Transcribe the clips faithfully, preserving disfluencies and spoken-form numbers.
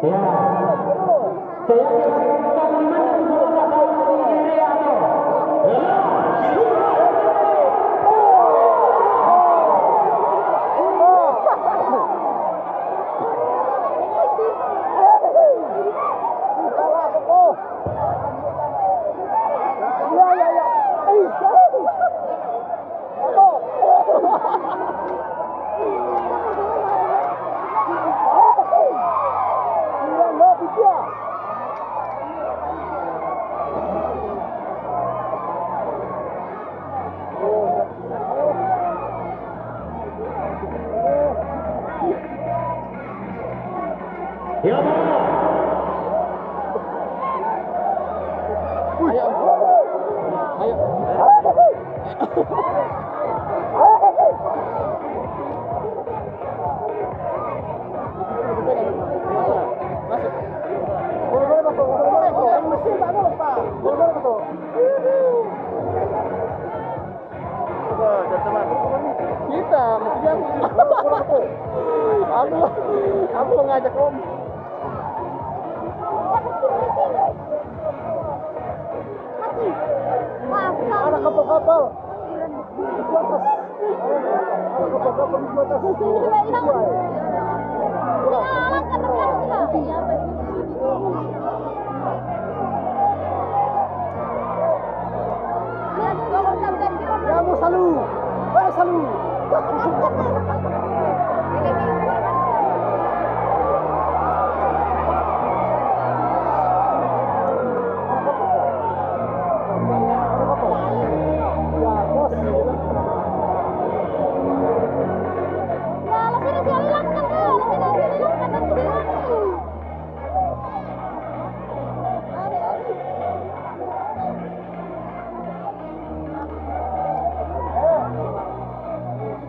Ya. Saya yakin kita terima kasih kepada Pak Guru Area atau Ya, Pak. Ayo. Ayo. Masuk. Masuk. Boleh, boleh, Pak. Boleh, boleh, Pak. Boleh, boleh, Pak. Coba, teman. Kita, maksudnya aku. Aku, aku ngajak Om. Ada kapal-kapal. Di atas. Ada kapal-kapal di atas. Ya, mau salu. Eh, salu.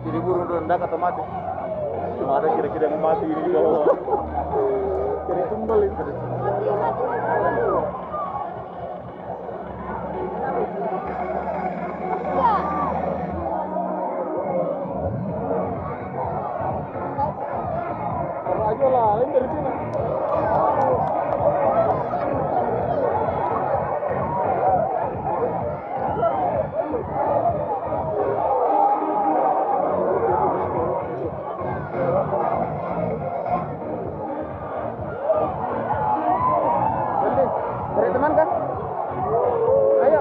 Jadi burung tu rendah atau mati? Cuma ada kira-kira yang mati ini di bawah. Jadi tumbal itu. Apa aja lah, lain dari sini. Dari teman kah? Ayo.